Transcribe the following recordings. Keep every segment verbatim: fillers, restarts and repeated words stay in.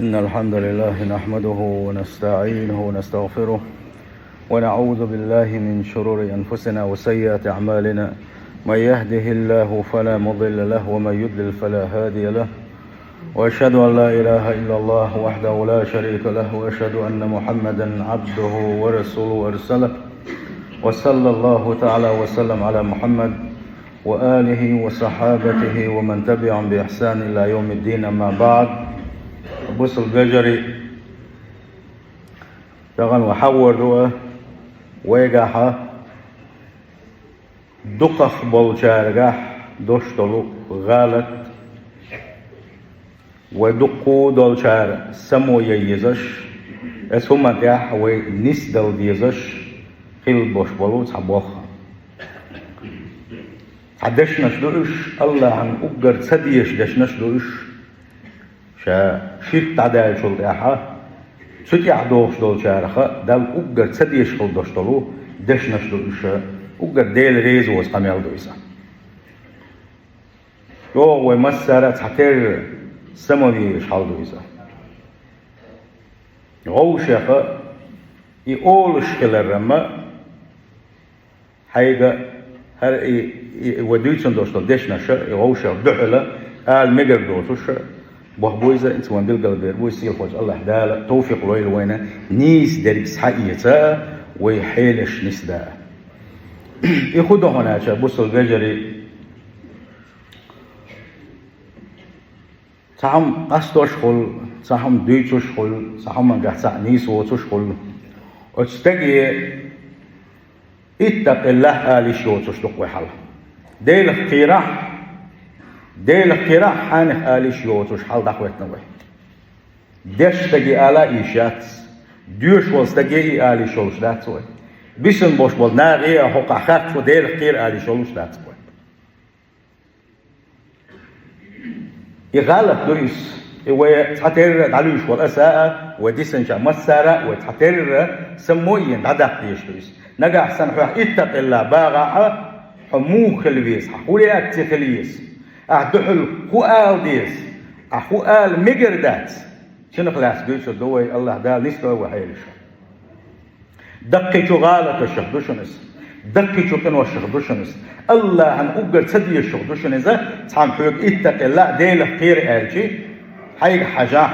إن الحمد لله نحمده ونستعينه ونستغفره، ونعوذ بالله من شرور أنفسنا وسيئات أعمالنا. من يهده الله فلا مضل له، ومن يضلل فلا هادي له. وأشهد أن لا إله إلا الله وحده لا شريك له، وأشهد أن محمدا عبده ورسوله أرسله. وصلى الله تعالى وسلم على محمد وآله وصحابته ومن تبعهم بإحسان إلى يوم الدين، أما بعد. Бусалба вежарий, тахана вай хьагӀор ду вайгахьа дукхах болчаргахь дош долу гӀалат, вай дуккха долчара само ян езаш, эс хӀуманна тӀехь вай нисдала дезаш хила болуш болу цхьа бохам. Цхьа дешнаш ду уьш, Аллахьан уггар ца дезаш дешнаш ду уьш. Ша ширк дӀадаьллачул тӀаьхьа, цу тӀехь дохуш долчараха Далла уггар ца дезаш хила долуш долу дешнаш ду уьш, уггар Дела реза воцу къамел ду иза. ЧӀогӀа вай массара а цхьатерра самавеш хьал ду иза. ГӀовшеха и олуш хиларра ма, хьайга хӀара и, и, и вай дуьйцун долуш долу дешнаша, и гӀовшех дуьхьала ала мегар доцуша, боху бу иза, инца вайн билгал бер бу, сийлахьчу Аллахь Дала товфикъ лойла вайна нийса дерг схьаэца, вай хьелаш нисда. И хӀун ду хьуна аьлча, бусалба вежарий, цхьа хӀума къастош хуьлу, цхьа хӀума дуьйцуш хуьлу, цхьа хӀумангахь цхьаъ нийса воцуш хуьлу. Оцу стаге «Иттакъиллахь» ала йиш йоцуш ду-кх вай хьал. Делах кхерахь, Делах кхерахь, хьанех ала йиш йоцуш хьал дӀахӀоьттина вай. Дешна стаге ала а йиш яц, доьшуш волу стаге и ала йиш йолуш дац вай. Бисина болуш болу нахе а хӀокхахь хаьттича, Делах кхера ала йиш йолуш дац вай. И гӀалат ду иза. И вай цхьатерра дӀалуьйш волу аса а, вай дисинчохь массара а, вай цхьатерра саммо а йина дӀадаккха дезаш ду иза. Нагахь санна хьоьх «Иттакъиллахь» бахахь а, хьо муха хила веза, хьан хӀун реакция хила еза? Ахь дуьхьал хӀун ала деза? Ахь хӀун ала мегар дац? Цунах лаьцна дуьйцур ду вай, Аллахь Дала нисдойла вай хьелаша. Даккхийчу гӀалаташах ду шуна иза. Даккхийчу къиношах ду шуна иза. Аллахьан уггар ца дезашах ду шуна иза, цхьамма хьоьга «Иттакъиллахь», Делах кхера аьлчи, хьайга хьажахь,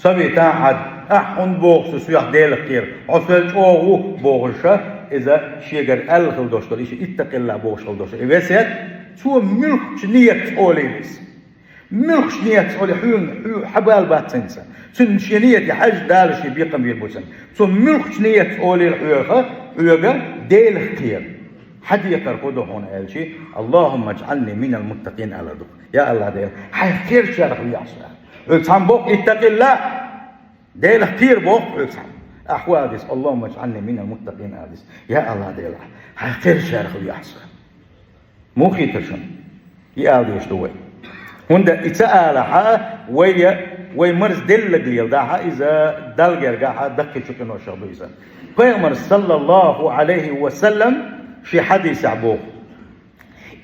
совета Ӏад, ахь хӀунда боху со соьх Делах кхера, хьо сол чӀогӀа ву бохуша, иза шегара аьлла хила долуш долу, и ши «Иттакъиллахь» бохуш хила долуш, и весет, цо муьлххачу нийятца олийла иза. Муьлххачу нийятца олий хьуна, хьу хьан бала бац цуьнца. Цуьнан шен нийяте хьаьжча, Дала шен бекхам бийр бу цуьнан. Цо муьлххачу нийятца олийла хьоьга, хьоьга Делах кхера. Хьан декхар хӀун ду хьуна аьлчи, «Аллахумма иджӀални минал муттакъин» алар ду. Я Аллахь Дела, хьайх кхерачарах вехьа со. Хьоьга цхьамма боху «Иттакъиллахь», Делах кхера боху хьоьга цхьамма. Ахь хӀун ала деза, «Аллахумма иджӀални минал муттакъин» ала деза. Я Аллахь Дела, хьайх кхерачарах вехьа со. Муха хийтар шуна? И ала дезаш ду вай. ХӀунда и ца алахь а, вай, вай марза деллаг леладахь а, иза Далла гергахь а даккхийчу къиношах ду иза. Пайхамар, саллаллаху Ӏалайхи ва саллам, шен хьадисехь боху: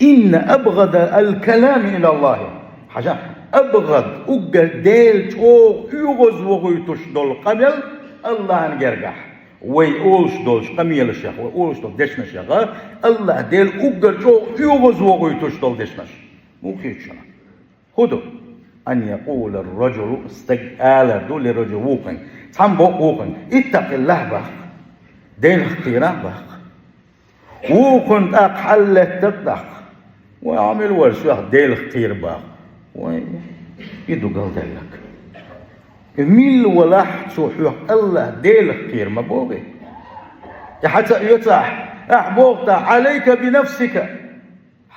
«Инна абгӀадал калами илаллахи». Хьажа, абгӀад, уггар Дела чӀогӀа оьгӀаз вохуьйтуш долу къамел Аллахьан гергахь. Вай олуш долчу къамелашех, вай олуш долу дешнашех, Аллахь Дела уггар чӀогӀа оьгӀаз вохуьйтуш долу дешнаш. Муха хийтар шуна? ХӀун ду? «Ан якъула ар-раджулу», стаг алар ду, ли раджулин, вукхунга. Цхьамма боху вукхунга: «Иттакъиллахь», боху. Делах кхерахь, боху. Вукхунна тӀаккха хьалалеттар, боху: «Вай, хьо мила вара соьх Делах кхера?» боху. Вай, и ду галделлаг. Милла валахь цо хьоьх Аллахь Делах кхера ма боху. И хьан ца оьцу ахь, ахь боху тӀаккха: «Ӏалайка би нафсика».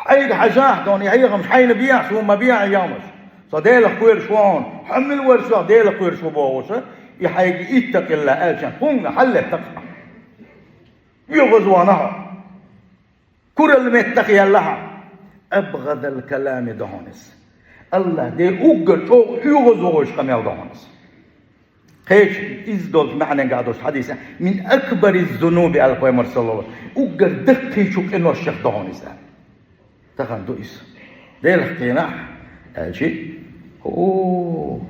Хьайга хьажахь, дона, и хьехамаш хьайна бехьа, суна ма бехьа и хьехамаш. Со Делах кхоьруш ву хьуна. Хьо мила вара соьх Делах кхоьруш ву бохуша, и хьайга «Иттакъиллахь» аьлча, хӀунда хьалалеттакх? ОьгӀазвахана хьо. Куралла меттах яьлла хьо. АбгӀадал калами ду хьуна иза. Аллахь Дела уггар чӀогӀа оьгӀаз вохуьйтуш къамел ду хьуна иза. Кхечу иза долчу маьӀненгахь долчу хьадисехь: «Мин акбариз-зунуби», аьлла пайхамар, саллаллаху, уггар даккхийчу къиношех ду хьуна иза. Тахана ду иза. Делах кхерахь, аьлчи, хӀу,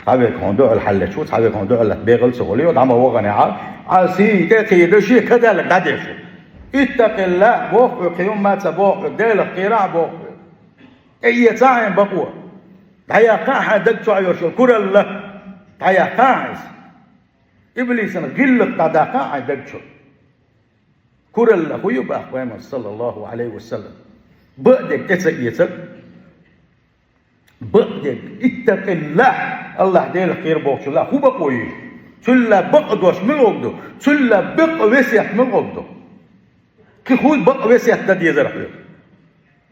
Цхьаверг хьуна дуьхьал хьаллеташ ву, цхьаверг хьуна дуьхьал латта бегӀал ца хуьлу, дӀа ма вахана хьа, Ӏа сий тӀе кхийдаш, кхидӀа дӀадеш ву. Иттакъилла боху хьоьга, кхин хӀумма ца боху хьоьга, Делах кхера а боху хьоьга. ТӀеэца хьайн бакъо. ДӀаяккха хьайн даг чохь йолуш йолу куралла. ДӀаяккха хьайн иза. Иблисан гӀиллакх дӀадаккха хьайн даг чу. Куралла хӀун ю боху пайхамара, саллаллаху Ӏалайхи ва саллам? Бакъдерг тӀе ца эцар. Бакъдерг, иттакъиллахь, Аллахь Делах кхера бохучул хӀун бакъо ю? Цул бакъдош муьлха ду? Цул бакъ весет муьлха ду? Кхин хӀун бакъ весет дан дезара хьоьга?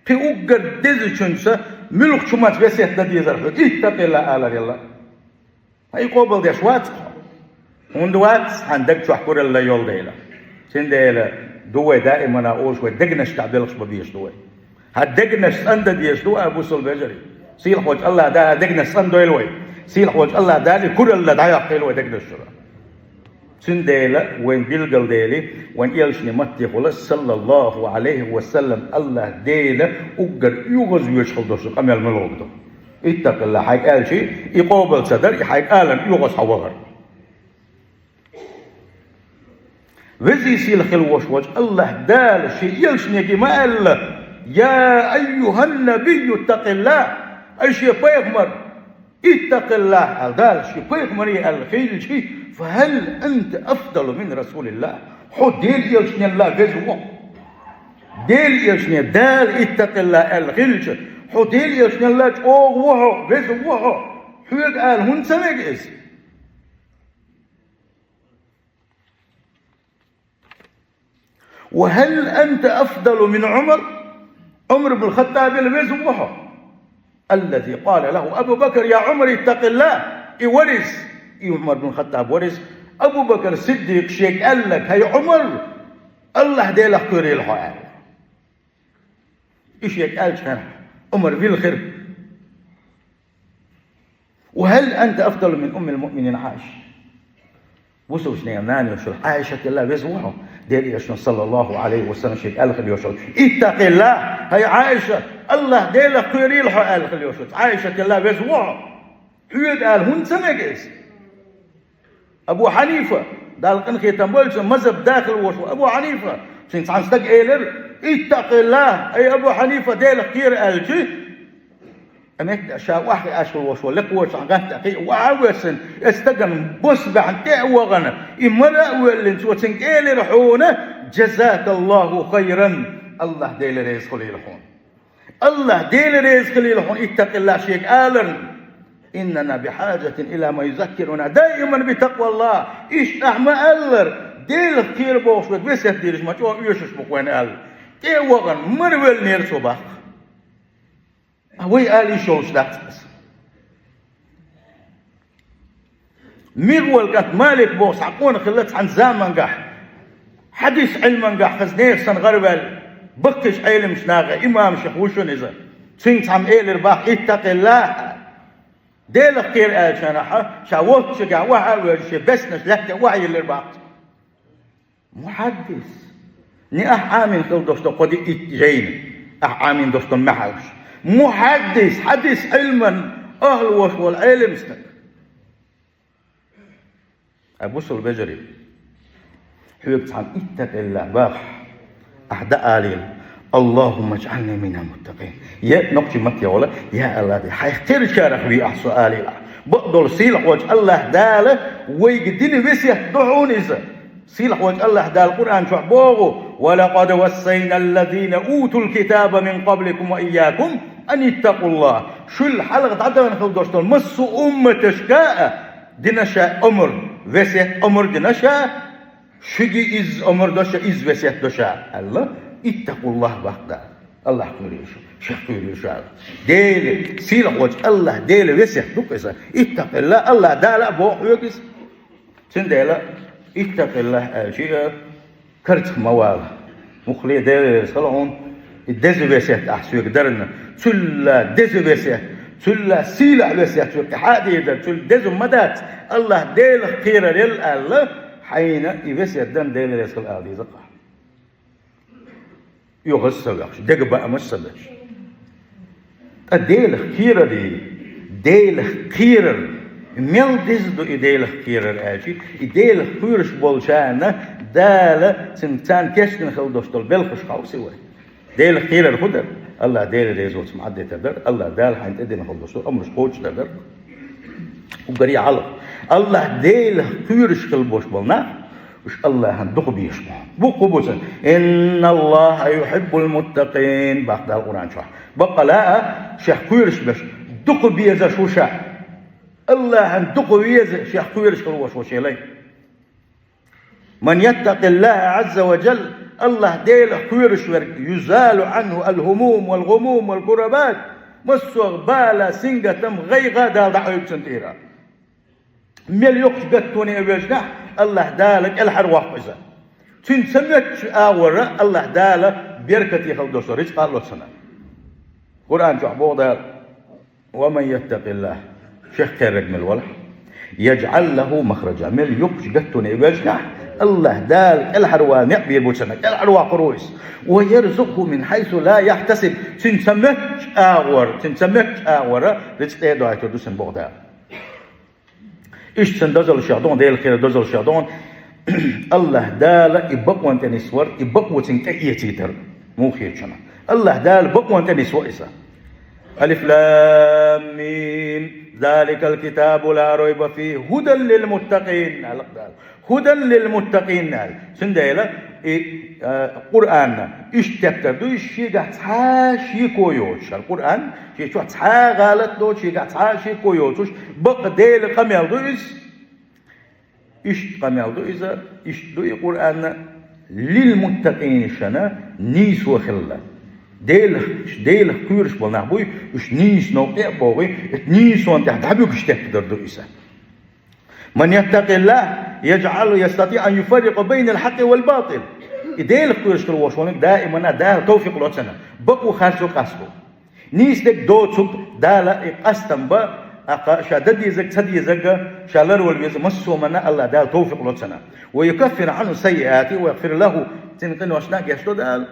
Кхин уггар дезачуьнца муьлхачу хӀуманца весет дан дезара хьоьга? Иттакъиллахь алар елла. Ткъа и къобалдеш вац хьо. ХӀунда вац? Хьан даг чохь куралла йолу дела. Цундела ду вай даимана олуш, вай дегнаш тӀехь белхаш бан безаш ду вай. Хьан дегнаш цӀандан дезаш ду вай, бусалба вежарий. Сийлахьчу Аллахь Дала дегнаш цӀандойла вай. Сийлахьчу Аллахь Дала куралла дӀайоккхийла вай дегнаш чуьра. Цундела вайн билгалдели, вайн элчане маттехула, саллаллаху Ӏалайхи ва саллам, Аллахь Дела уггар оьгӀазвоьдуш хила долуш ду къамел муьлха ду? Иттакъиллахь хьайга аьлча, и къобал ца дар, и хьайга аларна оьгӀаз хьан вахар. Везий сийлахь хила волуш волчу Аллахь Дала шен элчанега ма аьлла: «Я айюхьан-набийю иттакъиллахь», ай шен пайхамар, «иттакъиллахь», аьлла Дала шен пайхамаре аьлла хилча, «фахьал анта афдалу мин расулиллахь», хьо Делан элчанел веза ву хьо. Делан элчане Дала «иттакъиллахь» аьлла хилча, хьо Делан элчанел чӀогӀа ву хьо, веза ву хьо. Хьоьга ала хӀунда ца мега иза? «Ва хьал анта афдалу мин Ӏумар?» Ӏумар ибн Хаттабел веза ву хьо. «Аллази къала лаху Абу Бакр: я Ӏумар, иттакъиллахь». И вара иза, и Ӏумар ибн Хаттаб вара иза, Абу Бакр Сиддикъа шега аьлларг: «ХӀай Ӏумар, Аллахь Делах кхерийла хьо», аьлла. И шега аьллачу хенахь Ӏумар вилхира. «Ва хьал анта афдалу мин уммил муъминин Ӏайша?» Бусалбачу ненан нана йолуш йолу Ӏайшател веза ву хьо? Делан элчано, саллаллаху Ӏалайхи ва саллам, шега аьлла хила йолуш йолу: «Иттакъиллахь, хӀай Ӏайша, Аллахь Делах кхерийла хьо», аьлла хила йолуш йолу Ӏайшател веза ву хьо? Хьоьга ала хӀунда ца мега иза? Абу Хьанифа, Далла къинхетам бойла цунна, мазхӀаб дахар волуш ву Абу Хьанифа, цуьнга цхьана стага элира: «Иттакъиллахь, ай Абу Хьанифа, Делах кхера», аьлча, ткъа метта ша охьахиъна волуш волу лекха воцу гӀанта кхин а охьа а воьссина, и стагана бос баьхна тӀе а вахана, и мара а воьллина, цо цуьнга элира: «Хьуна, жазакаллаху хайран, Аллахь Дела реза хуьлийла хьуна». Аллахь Дела реза хилийла хьуна, иттакъиллахь шега аларна. «Иннана бихьажатин ила ман юзаккируна даиман би такъваллахь». Иштта ахь ма-аллара, Делах кхера бохуш верг весет дийраш ма чӀогӀа оьшуш бу-кх вайна аьлла. ТӀе а вахана, мара воьллинера цо баккха. А вай ала йиш йолуш дац иза. МигӀвал кӀант Малик боху цхьа къонах хилла цхьана замангахь, хьадис Ӏилмангахь хаза нехан санна гӀараваьлла, баккхийчу Ӏеламчу нахе имамех ву шуна иза. Цуьнга цхьамма элира боху: «Иттакъиллахь, Делах кхера», аьллачу хенахь, ша воццушехь охьа а воьжна, шен беснаш лаьтта тӀе охьайиллира боху. Мухьаддис. Не ахь Ӏамийна хила долуш ду кхо-диъ итт жайна, ахь Ӏамийна долуш ду мухьаддис. Мухьаддис, хьадис Ӏилман ахӀла волуш волу Ӏелам стаг. Ай, бусалба вежарий, хьоьга цхьамма иттакъиллахь боху, ахь дӀаалийла: «Аллахумма жӀални минал муттакъин». Я нохчийн матте вала: «Я Аллахь, хьайх кхерачарах вий ахь со», алийла ахь. Бакъдолу сийлахьчу Аллахь Дала вайга дина весет ду хьуна иза. Сийлахьчу Аллахь Дала Къуръан чохь боху: «Ва лакъад вассайналлазина утул китаба мин къабликум ва ийякум ан иттакъуллахь». Шул хьалха дӀадахана хила долуш долу массо а умматашка а дина ша омар, весет, омар дина ша, шуьга изза омар до ша, изза весет до ша, аьлла, иттакъуллахь боху Дала. Аллахь кхоьрийла шу, шех кхоьрийла шу аьлла. Дела, сийлахьчу Аллахь Дела весет ду-кх иза. Иттакъиллахь, Аллахь Дала а боху хьоьга иза. Цундела иттакъиллахь аьлча, карцах ма вала. Муххале Дела реза хила хьуна, и деза весет ахь соьга дарна, цул деза весет, цул сийлахь весет соьга тӀехьа а дийр дара, цул деза ма дац, Аллахь Делах кхерар елла аьлла, хьайна и весет дан Дела реза хила ала деза-кх ахь. ОьгӀаз ца ваьхьаш, дегабаамаш ца беш. Ткъа Делах кхерарий, Делах кхерар, и Мел деза ду и Делах кхерар аьлча, и Делах кхоьруш болчарна Дала цин, царна кечдина хила долуш долу белхаш хьовсий вай. Делах кхерар хӀун дара? АллахӀ Делан резоца ма Ӏаддитар дара, АллахӀ Дала хьайна тӀедина хила долуш долу амраш кхочушдар дара. Уггаре хьалха, АллахӀ Делах кхоьруш хила болуш болу нах, уьш АллахӀан дукха безаш бу. Буккха бу царна: «Инна Аллаха юхиббул муттакин», бах Дала Къуръан чохь. Баккъала а, шех кхоьруш беш, дукха безаш ву ша. АллахӀан дукха веза шех кхоьруш хила волуш волу шен лай. «Ман яттакъиллаха Ӏазза ва жалла», АллахӀ Делах кхоьруш верг, «юзалу Ӏанху ал-хумум вал-гъумум вал-курабат», массо а бала, сингаттам, гӀайгӀа Дала дӀаойла цунна тӀера. Мел йоккхачу гаттоне а вежнехь, АллахӀ Дала кӀелхьарвоккху иза. Цуьнан ца моьттучу агӀора АллахӀ Дала беркате хила долуш рицкъа а ло цунна. Къуръан чохь боху Дала: «Ва ман яттакъиллаха», шех кхерарг мел валахь, «яжӀал лаху махража», мел йоккхачу гаттоне а вежнехь, АллахӀ Дала кӀелхьарвала некъ бийр бу цунна, кӀелхьарвоккхур ву иза. «Ва ярзукъху мин хьайсу ла яхьтасиб», цуьнан ца моьттучу агӀора, цуьнан ца моьттучу агӀора рицкъа тӀе а дойтур ду цунна боху Дала. Иштта цуьнан дозаллашех ду хьуна, Делах кхерар дозаллашех ду хьуна, АллахӀ Дала и бакъонна тӀе нисвар, и бакъо цуьнга тӀеэцийтар. Муха хеташ хьуна? АллахӀ Дала бакъонна тӀе нисво иза. Алиф лам мим, заликал китабу ла райба фихи, хӀудан лил муттакъин, аьлла Дала. «ХӀудан лил муттакъин», аьлла. Цундела и, а, Къуръан иштта тептар ду иза, шегахь цхьа а шеко йоцуш. ХӀара Къуръан, шен чохь цхьа а гӀалат доцуш, шегахь цхьа а шеко йоцуш, бакъ Делан къамел ду иза. Иштта къамел ду иза, иштта ду и Къуръан, лил муттакъин, шена нийсо хилла. Делах, Делах кхоьруш болу нах буй, уьш нийса новкъа а богӀий, оцу нийсонна тӀехь дӀабуьгуш тептар ду иза. «Ман яттакъиллаха яжӀал, ястатиӀ ан юфаррикъа байнал хьакъкъи вал батил». И Делах кхоьруш хила волуш волниг даимана Дала товфикъ ло цунна. Бакъо харцо къасто. Нийса дерг доцург Дала и къастам бан, тӀаккха ша дан дезарг, ца дезарг ша ларвала веза, массо а манна АллахӀ Дала товфикъ ло цунна. «Ва юкаффир Ӏанху саййиатихи ва ягъфир лаху». Цуьнан къиношна а гечдо Дала.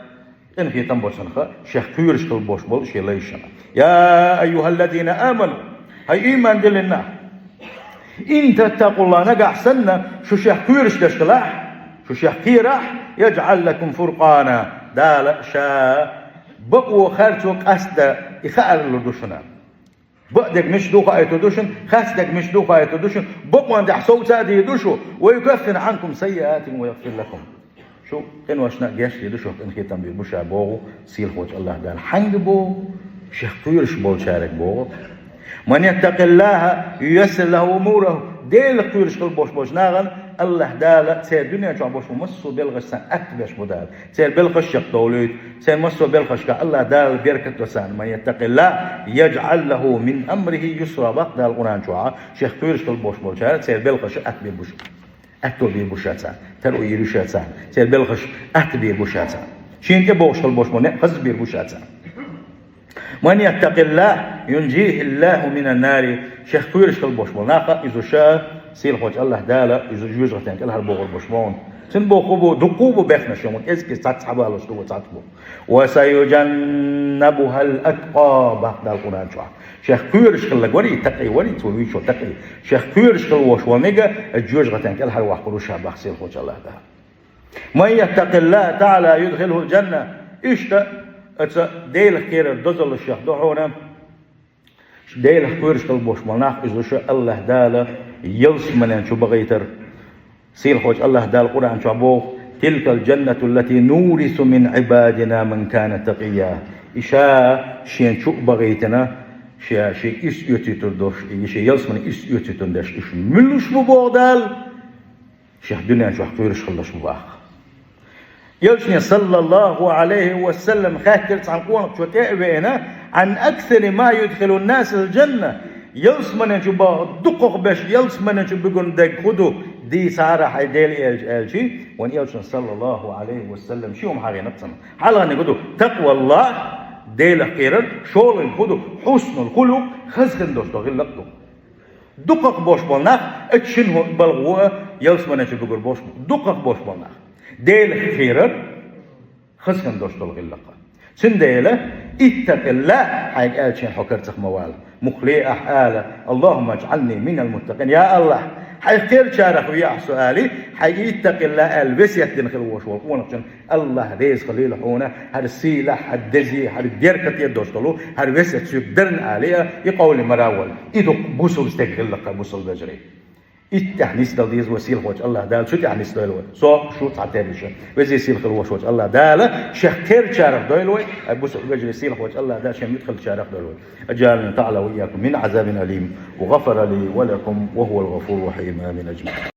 Къинхетам бо цунах, шех кхоьруш хила болуш болу шен лайшна. «Я айюхаллазина аману», хӀай ийман диллина нах, «ин таттакъуллаха», нагахь санна шу шех кхоьруш деш хилахь, шу шех кхерахь, «яжӀал лакум фуркъана», Дала ша бакъо харцо къастадан и хаар лур ду шуна. Бакъдерг мича ду хаийтур ду шуна, харцдерг мича ду хаийтур ду шуна, бакъонан тӀехь совца а дийр ду шу, «ва юкаффир Ӏанкум саййиатикум ва ягъфир лакум». Шу къиношна а гечдийр ду, шух къинхетам бийр бу ша боху сийлахьчу АллахӀ Дала. Хьаьнга боху? Шех кхоьруш болчаьрга боху. «Ман яттакъиллаха юяссир лаху умураху». Делах кхоьруш хила болуш болчу нахана АллахӀ Дала церан дуьнен чохь болуш бу массо а белхаш царна атта беш бу Дала. Церан белхаш чекхдовлуьйту, церан массо а белхашкахь АллахӀ Дала беркат до царна. «Ман яттакъиллаха яжӀал лаху мин амрихи юсра», бах Дала Къуръан чохь, шех кхоьруш хила болуш болчара церан белхаш атта бийр бу шу. Атто бийр бу ша царна. Таро йийр ю ша царна. Церан белхаш атта бийр бу ша царна. Шена тӀе бохуш хила болуш болу некъ хаза бийр бу ша царна. «Ман яттакъиллаха юнжихиллаху минан нари». Шех кхоьруш хила болуш болу нах, иза ша сийлахьчу АллахӀ Дала иза жоьжахатен кӀелхьарбохур болуш бу. Цуьнан боху бу, дуккха бу бехнаш, шу ма кӀезиг-кӀезиг цхьацца хьабалуш ду, цхьацца бу. «Ва саюжаннабухал аткъа», бах Дала Къуръан чохь. Шех кхоьруш хилларг варий, такъий варий, цо вийчо такъий. Шех кхоьруш хила волуш волниг а жоьжахатен кӀелхьарваккхур ву ша, бах сийлахьчу АллахӀ Дала. «Ман яттакъиллаха таала юдхилхул жанна». Иштта, оцу Делах кхерар дозаллашех ду хьуна. Делах кхоьруш хила болуш болу нах, иза шу АллахӀ Дала ялсаманен чу бахийтар. Сийлахьчу АллахӀ Дала Къуръан чохь боху: «Тилкал жаннату ллати нурису мин Ӏибадина ман кана такъия». И ша шен чу а бахийтина, ша шега ирс оьцуьйтур долуш, и шен ялсамане ирс оьцуьйтун деш, уьш муьлш бу боху Дала? Шех дуьнен чохь кхоьруш хилалаш бу бах. Элчане, саллаллаху Ӏалайхи ва саллам, хаьттира цхьана къонахчо тӀе а веана: «Ан аксари ма юдхилун насал жанна». Ялсаманен чу баха дукхах беш, ялсаманен чу буьгун дерг хӀун ду, дийцахьара хьайн Дела элча, аьлчи, вайн Элчано, саллаллаху Ӏалайхи ва саллам, ши хӀума хьахийнакх цунна. Хьалханиг хӀун ду? Такъваллах, Делах кхерар, шолгӀаниг хӀун ду? Хьуснул хулукъ, хаза хин долуш долу гӀиллакх ду. Дукхах болуш болу нах, оцу шина хӀу-, балха ву а ялсаманен чу буьгур болуш бу. Дукхах болуш болу нах. Делах кхерар, хаза хин долуш долу гӀиллакх. Цундела, иттакъиллах, хьайга аьллачу хьо карцах ма вала. Мухле ахь ала: «Аллахумма аджӀални минал муттакъин». Я Аллахь, хьайх кхерчарах ве ахь со, али, хьай иттакъилла аьлла весет дина хила волуш волу къонахчун Аллахь реза хилийла хьуна, хӀара сийлахь, хӀара дези, хӀара беркате долуш долу, хӀара весет соьга дарна, али, и къовли мара волу. И ду бусулба стеган гӀиллакх, бусулба вежарий. Иттех нисдала деза вай сийлахьволчу Аллахь Дала, цу тӀехь нисдойла вай. Со, шу цхьатерра шу. Везий сийлахь волуш волчу Аллахь Дала шех кхерчарах дойла вай, ай бусулба вежарий сийлахьволчу Аллахь Дала шен муьтӀахь хиллачарах дойла вай. أجارني تعالى وإياكم من عذاب أليم، وغفر لي ولكم، وهو الغفور الرحيم. آمين أجمعين.